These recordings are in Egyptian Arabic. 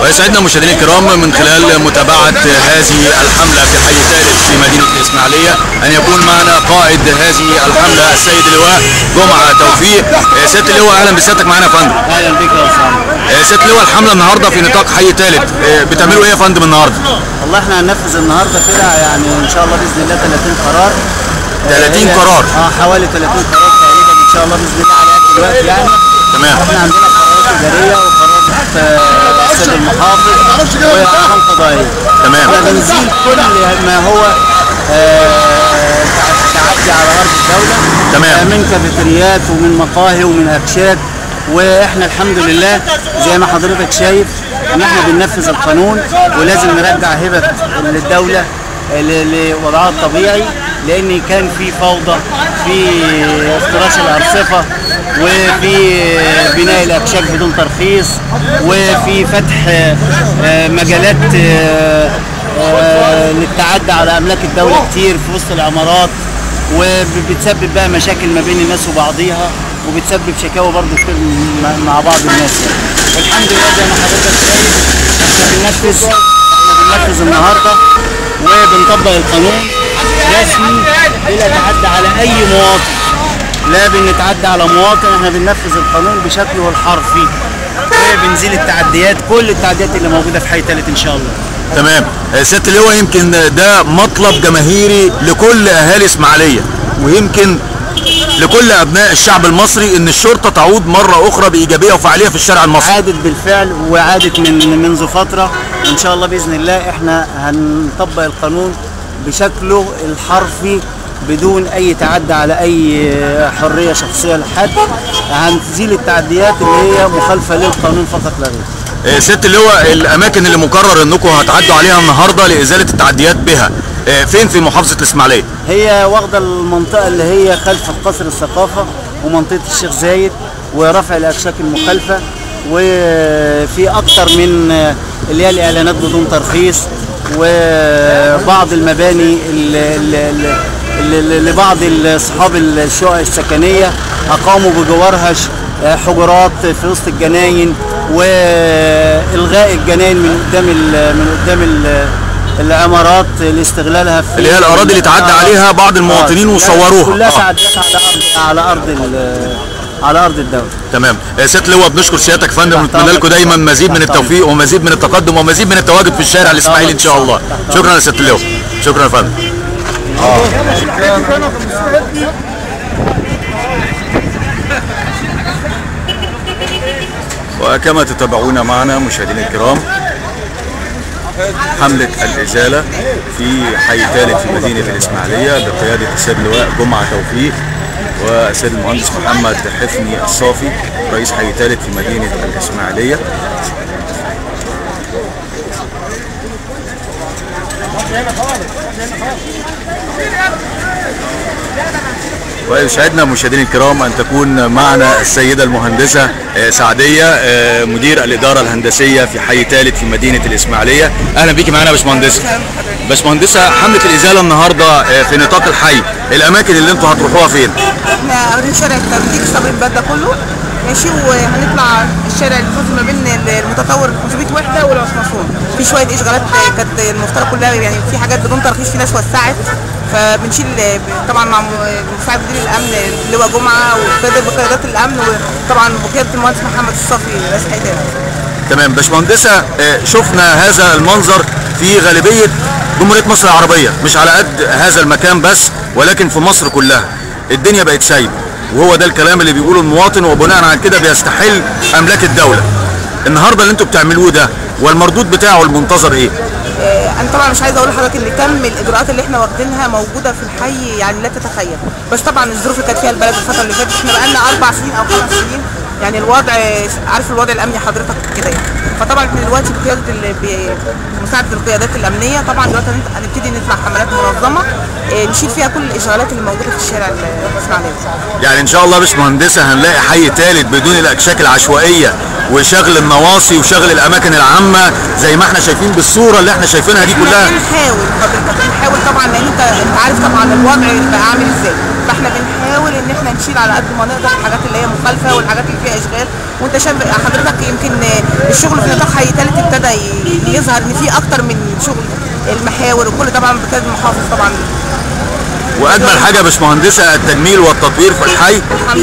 ويسعدنا مشاهدينا الكرام من خلال متابعة هذه الحملة في حي ثالث في مدينة الإسماعيلية أن يكون معنا قائد هذه الحملة السيد اللواء جمعة توفيق. سيادة اللواء أهلا بسيادتك معنا يا فندم. أهلا بك يا أسامة. سيادة اللواء، الحملة النهارده في نطاق حي ثالث، بتعملوا إيه يا فندم النهارده؟ والله إحنا هننفذ النهارده كده يعني إن شاء الله بإذن الله 30 قرار. 30 قرار؟ حوالي 30 قرار تقريبا إن شاء الله بإذن الله على قد الوقت يعني. تمام. إحنا عندنا قرارات إدارية وقرارات السيد المحافظ واحكام قضائية. تمام. احنا بنزيل كل ما هو تعدي على ارض الدولة. تمام. من كافيتريات ومن مقاهي ومن اكشاك، واحنا الحمد لله زي ما حضرتك شايف ان احنا بننفذ القانون، ولازم نرجع هبه للدولة لوضعها الطبيعي، لان كان في فوضى في افتراش الارصفه وفي بناء الاكشاك بدون ترخيص وفي فتح مجالات للتعدي على املاك الدولة كتير في وسط العمارات، وبتسبب بقى مشاكل ما بين الناس وبعضيها، وبتسبب شكاوى برضه كتير مع بعض الناس يعني. والحمد لله زي ما حضرتك شايف احنا بننفذ النهارده وبنطبق القانون رسمي بلا تعدي على اي مواطن، لا بنتعدى على مواطن، احنا بننفذ القانون بشكله الحرفي وبنزيل التعديات، كل التعديات اللي موجودة في حي ثالث ان شاء الله. تمام. سيادة اللواء، يمكن ده مطلب جماهيري لكل اهالي اسماعيليه ويمكن لكل ابناء الشعب المصري ان الشرطة تعود مرة اخرى بايجابية وفعاليه في الشارع المصري. عادت بالفعل وعادت من منذ فترة، ان شاء الله باذن الله احنا هنطبق القانون بشكله الحرفي بدون اي تعدي على اي حرية شخصية لحد، هنزيل التعديات اللي هي مخالفة للقانون فقط لا غير. سيادة اللواء، الاماكن اللي مقرر انكم هتعدوا عليها النهارده لازالة التعديات بها فين في محافظة الاسماعيلية؟ هي واخده المنطقة اللي هي خلف قصر الثقافة ومنطقة الشيخ زايد ورفع الاكشاك المخالفة، وفي اكتر من اللي هي الاعلانات بدون ترخيص، وبعض المباني اللي لبعض اصحاب الشقق السكنية اقاموا بجوارها حجرات في وسط الجناين، والغاء الجناين من قدام العمارات لاستغلالها في اللي هي الاراضي اللي تعدى عليها بعض المواطنين وصوروها كلها تعديات على ارض الدولة. تمام. سيادة اللواء، بنشكر سيادتك يا فندم، ونتمنى لكم دايما مزيد من التوفيق ومزيد من التقدم ومزيد من التواجد في الشارع الاسماعيلي ان شاء الله. شكرا يا سيادة اللواء. شكرا يا فندم. وكما تتابعون معنا مشاهدينا الكرام، حملة الإزالة في حي ثالث في مدينة الإسماعيلية بقيادة السيد اللواء جمعة توفيق والسيد المهندس محمد حفني الصافي رئيس حي ثالث في مدينة الإسماعيلية. ويسعدنا مشاهدينا الكرام أن تكون معنا السيدة المهندسة سعدية مدير الإدارة الهندسية في حي ثالث في مدينة الإسماعيلية. أهلا بيكي معنا يا باشمهندسة. باشمهندسة، حملة الإزالة النهاردة في نطاق الحي، الأماكن اللي أنتوا هتروحوها فين؟ احنا واخدين شارع التمليك صبري البلد كله ماشي، وهنطلع الشارع اللي فاصل ما بين المتطور 500 وحده والعصمصون، في شوية اشغالات كانت المفترض كلها يعني في حاجات بدون ترخيص، في ناس وسعت، فبنشيل طبعا مع مساعد مدير الامن اللواء جمعه وبقيادات الامن وطبعا بقيادة المهندس محمد الصافي رئيس حي ثالث. تمام باشمهندسه، شفنا هذا المنظر في غالبية جمهورية مصر العربية، مش على قد هذا المكان بس ولكن في مصر كلها الدنيا بقت سايبه، وهو ده الكلام اللي بيقوله المواطن، وبناء على كده بيستحل املاك الدولة. النهارده اللي انتوا بتعملوه ده والمردود بتاعه المنتظر ايه؟ انا طبعا مش عايزه اقول لحضرتك ان كم الاجراءات اللي احنا واخدينها موجودة في الحي يعني لا تتخيل، بس طبعا الظروف اللي كانت فيها البلد الفترة اللي فاتت، احنا بقالنا 4 سنين او 5 سنين يعني الوضع، عارف الوضع الامني حضرتك كده يعني، فطبعا احنا دلوقتي بقيادة بمساعدة القيادات الامنية طبعا دلوقتي هنبتدي نطلع حملات منظمة نشيل فيها كل الاشغالات اللي موجودة في الشارع الاسماعيلية. يعني ان شاء الله يا باشمهندسه هنلاقي حي ثالث بدون الاكشاك العشوائية وشغل النواصي وشغل الاماكن العامة زي ما احنا شايفين بالصورة اللي احنا شايفينها دي كلها. بنحاول حضرتك، بنحاول طبعا لان انت عارف طبعا الوضع بقى عامل ازاي، فاحنا بنحاول بنحاول ان احنا نشيل على قد ما نقدر الحاجات اللي هي مخالفة والحاجات اللي فيها اشغال. وانت شايف حضرتك يمكن الشغل في نطاق حي ثالث ابتدى يظهر ان في اكتر من شغل، المحاور وكل طبعا بقيادة المحافظ طبعا. واجمل حاجة يا باشمهندسه التجميل والتطوير في الحي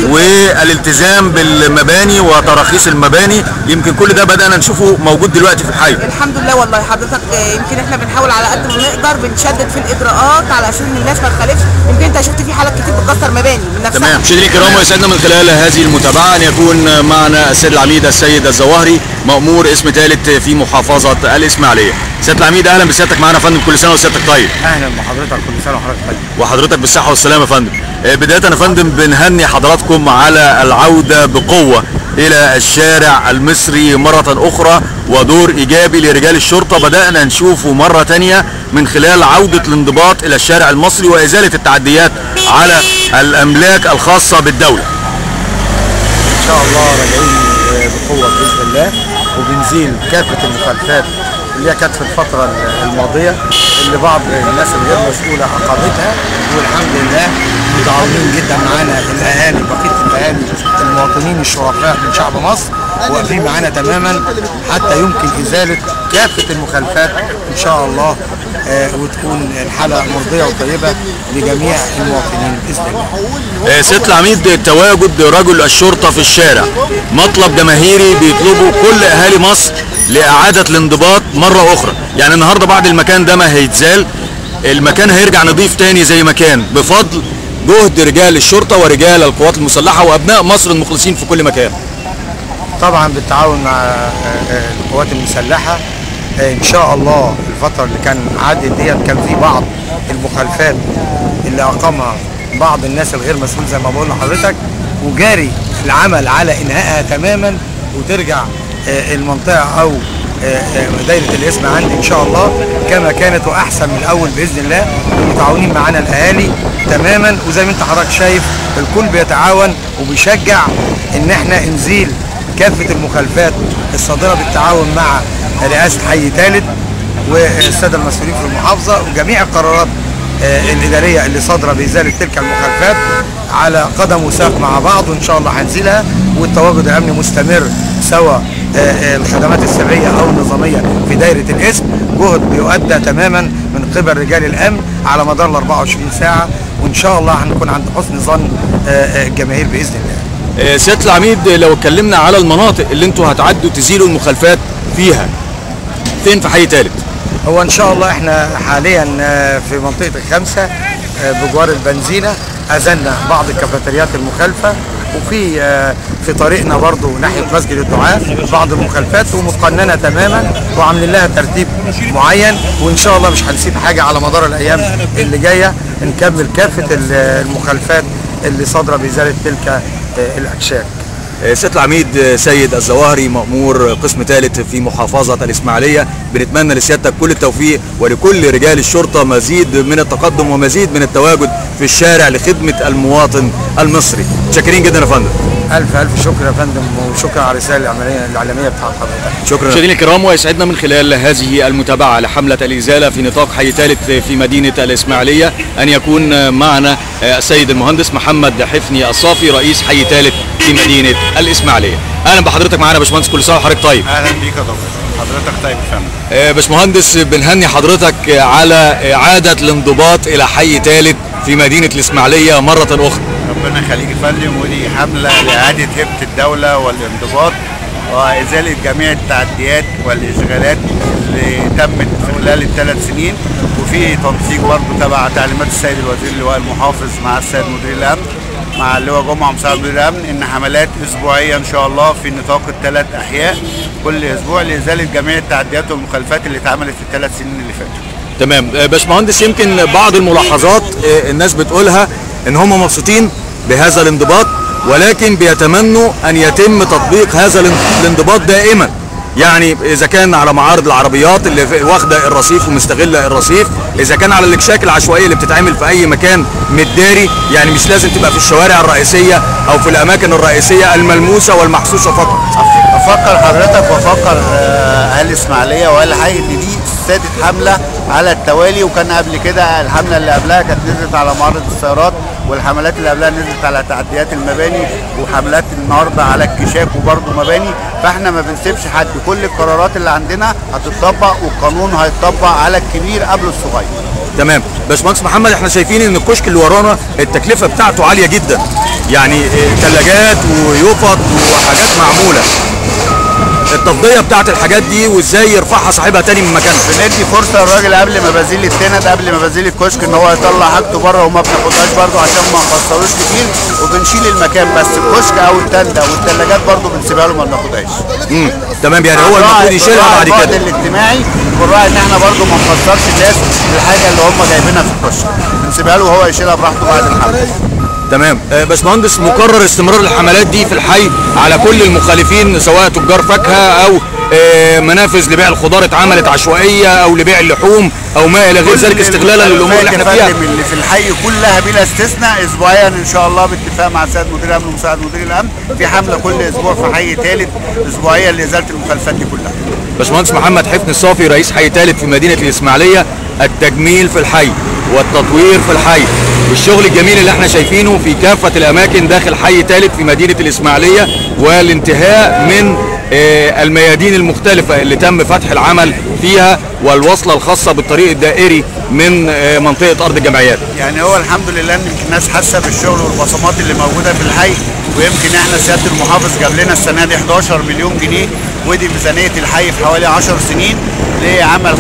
والالتزام بالمباني وتراخيص المباني، يمكن كل ده بدانا نشوفه موجود دلوقتي في الحي. الحمد لله. والله حضرتك يمكن احنا بنحاول على قد ما نقدر، بنشدد في الاجراءات على اساس ان الناس ما تخالفش. يمكن انت شفت في حالات كتير بتكسر مباني من نفسها. تمام. مشاهدينا الكرام، ويسعدنا من خلال هذه المتابعة ان يكون معنا السيد العميد السيد الزواهري، مأمور اسم ثالث في محافظة الاسماعيلية. سيادة العميد اهلا بسيادتك معانا يا فندم، كل سنة وسيادتك طيب. اهلا بحضرتك، كل سنة وحضرتك طيب. وحضرتك بالصحة والسلامة يا فندم. بداية يا فندم بنهني حضراتكم على العودة بقوة الى الشارع المصري مرة اخرى، ودور ايجابي لرجال الشرطة بدانا نشوفه مرة ثانية من خلال عوده الانضباط الى الشارع المصري وازالة التعديات على الاملاك الخاصة بالدولة. ان شاء الله راجعين بقوة باذن الله، وبنزيل كافة المخالفات اللي هي كانت في الفترة الماضية اللي بعض الناس الغير مسؤولة أقامتها، والحمد لله متعاونين جدا معانا الأهالي، بقية الأهالي المواطنين الشرفاء من شعب مصر واقفين معانا تماما حتى يمكن إزالة كافة المخالفات إن شاء الله، وتكون الحالة مرضية وطيبة لجميع المواطنين بإذن الله. سيادة العميد، تواجد رجل الشرطة في الشارع مطلب جماهيري بيطلبه كل أهالي مصر لإعادة الانضباط مرة أخرى. يعني النهاردة بعد المكان ده ما هيتزال، المكان هيرجع نظيف تاني زي ما كان بفضل جهد رجال الشرطة ورجال القوات المسلحة وأبناء مصر المخلصين في كل مكان. طبعا بالتعاون مع القوات المسلحة إن شاء الله. الفترة اللي كان عدت ديت كان في بعض المخالفات اللي أقامها بعض الناس الغير مسؤول زي ما بقول لحضرتك، وجاري العمل على إنهائها تماما وترجع المنطقة أو دايرة الاسم عندي إن شاء الله كما كانت وأحسن من الأول بإذن الله. متعاونين معانا الأهالي تماما، وزي ما أنت حضرتك شايف الكل بيتعاون وبيشجع إن إحنا نزيل كافة المخالفات الصادرة بالتعاون مع رئاسة حي ثالث والسادة المسؤولين في المحافظة، وجميع القرارات الإدارية اللي صادرة بإزالة تلك المخالفات على قدم وساق مع بعض، وإن شاء الله هنزيلها. والتواجد الأمني مستمر سواء الخدمات السرية أو النظامية في دايرة الاسم، جهد بيؤدى تماما من قبل رجال الأمن على مدار ال 24 ساعة، وإن شاء الله هنكون عند حسن ظن الجماهير بإذن الله. سيادة العميد، لو اتكلمنا على المناطق اللي انتوا هتعدوا تزيلوا المخالفات فيها، فين في حي ثالث؟ هو ان شاء الله احنا حاليا في منطقة الخمسة بجوار البنزينة أزلنا بعض الكافيتريات المخالفة، وفي في طريقنا برضو ناحية مسجد الدعاء بعض المخالفات ومقننة تماما وعاملين لها ترتيب معين، وان شاء الله مش هنسيب حاجة على مدار الايام اللي جاية نكمل كافة المخالفات اللي صادرة بإزالة تلك الأكشاك. سيادة العميد سيد الزواهري، مأمور قسم ثالث في محافظة الإسماعيلية، بنتمنى لسيادتك كل التوفيق ولكل رجال الشرطة مزيد من التقدم ومزيد من التواجد في الشارع لخدمة المواطن المصري. شاكرين جدا يا فندم. ألف ألف شكر يا فندم، وشكرا على الرسالة الإعلامية بتاعت حضرتك. شكرا. مشاهدينا الكرام، ويسعدنا من خلال هذه المتابعة لحملة الإزالة في نطاق حي ثالث في مدينة الإسماعيلية أن يكون معنا السيد المهندس محمد حفني الصافي، رئيس حي ثالث في مدينة الإسماعيلية. أهلا بحضرتك معانا يا باشمهندس، كل سنة وحضرتك طيب. أهلا بيك يا دكتور، حضرتك طيب يا فندم. باشمهندس، بنهني حضرتك على إعادة الانضباط إلى حي ثالث في مدينة الإسماعيلية مرة أخرى. ربنا يخليك يا فندم، ودي حملة لإعادة هيبة الدولة والانضباط وإزالة جميع التعديات والإشغالات اللي تمت في خلال الثلاث سنين، وفي تنسيق برضه تبع تعليمات السيد الوزير اللواء المحافظ مع السيد مدير الأمن مع اللواء جمعة مساعد مدير الأمن، إن حملات أسبوعية إن شاء الله في نطاق الثلاث أحياء كل أسبوع لإزالة جميع التعديات والمخالفات اللي اتعملت في الثلاث سنين اللي فاتوا. تمام باشمهندس، يمكن بعض الملاحظات الناس بتقولها إن هم مبسوطين بهذا الانضباط، ولكن بيتمنوا أن يتم تطبيق هذا الانضباط دائما. يعني إذا كان على معارض العربيات اللي واخدة الرصيف ومستغلة الرصيف، إذا كان على الإكشاك العشوائية اللي بتتعمل في أي مكان متداري، يعني مش لازم تبقى في الشوارع الرئيسية أو في الأماكن الرئيسية الملموسة والمحسوسة فقط. أفكر حضرتك وأفكر أهل الإسماعيلية وأهل الحي إن دي سادس حملة على التوالي، وكان قبل كده الحملة اللي قبلها كانت نزلت على معارض السيارات والحملات اللي قبلها نزلت على تعديات المباني، وحملات النهارده على الكشاك وبرده مباني. فاحنا ما بنسيبش حد، كل القرارات اللي عندنا هتطبق والقانون هيتطبق على الكبير قبل الصغير. تمام. باشمهندس محمد، احنا شايفين ان الكشك اللي ورانا التكلفة بتاعته عالية جدا، يعني ثلاجات ويفط وحاجات معمولة. التفضيه بتاعت الحاجات دي وازاي يرفعها صاحبها تاني من مكانها؟ بندي فرصة للراجل قبل ما بزيل التند، قبل ما بزيل الكشك، ان هو يطلع حاجته بره، وما بناخدهاش برده عشان ما نخسروش كتير، وبنشيل المكان بس الكشك او التنده والثلاجات برده بنسيبها له ما بناخدهاش. تمام، يعني هو المفروض يشيلها بعد كده. الاجتماعي بنراعي ان احنا برده ما نخسرش الناس الحاجة اللي هم جايبينها في الكشك، بنسيبها له وهو يشيلها براحته بعد الحملة. تمام. باشمهندس، مقرر استمرار الحملات دي في الحي على كل المخالفين، سواء تجار فاكهة او منافذ لبيع الخضار اتعملت عشوائية، او لبيع اللحوم، او ما الى غير ذلك، استغلالا للامور اللي احنا فيها. اللي في الحي كلها بلا استثناء اسبوعيا ان شاء الله، باتفاق مع السيد مدير الامن ومساعد مدير الامن، في حمله كل اسبوع في حي ثالث اسبوعيا لازالة المخالفات دي كلها. باشمهندس محمد حفني الصافي، رئيس حي ثالث في مدينة الاسماعيلية، التجميل في الحي والتطوير في الحي والشغل الجميل اللي احنا شايفينه في كافة الأماكن داخل حي ثالث في مدينة الإسماعيلية، والانتهاء من الميادين المختلفة اللي تم فتح العمل فيها، والوصلة الخاصة بالطريق الدائري من منطقة أرض الجمعيات. يعني هو الحمد لله ان الناس حاسة بالشغل والبصمات اللي موجودة في الحي، ويمكن احنا سيادة المحافظ جاب لنا السنة دي 11 مليون جنيه، ودي ميزانية الحي في حوالي 10 سنين لعمل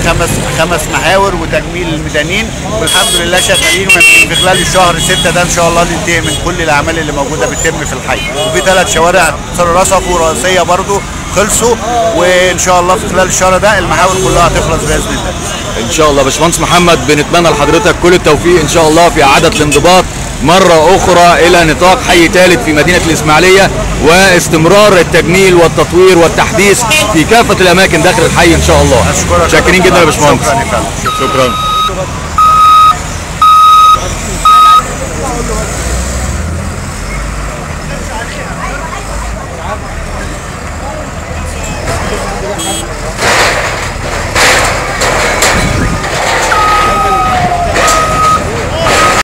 خمس محاور وتجميل الميدانين، والحمد لله شغالين، ويمكن في خلال الشهر 6 ده ان شاء الله ننتهي من كل الاعمال اللي موجودة بتتم في الحي. وفي 3 شوارع رصفوا رئيسية برضو خلصوا، وان شاء الله في خلال الشهر ده المحاور كلها هتخلص باذن الله. ان شاء الله. باشمهندس محمد، بنتمنى لحضرتك كل التوفيق ان شاء الله في اعاده الانضباط مرة أخرى إلى نطاق حي ثالث في مدينة الإسماعيلية، واستمرار التجميل والتطوير والتحديث في كافة الأماكن داخل الحي إن شاء الله. أشكرك. شاكرين جدا يا باشمهندس. شكرا. شكرا.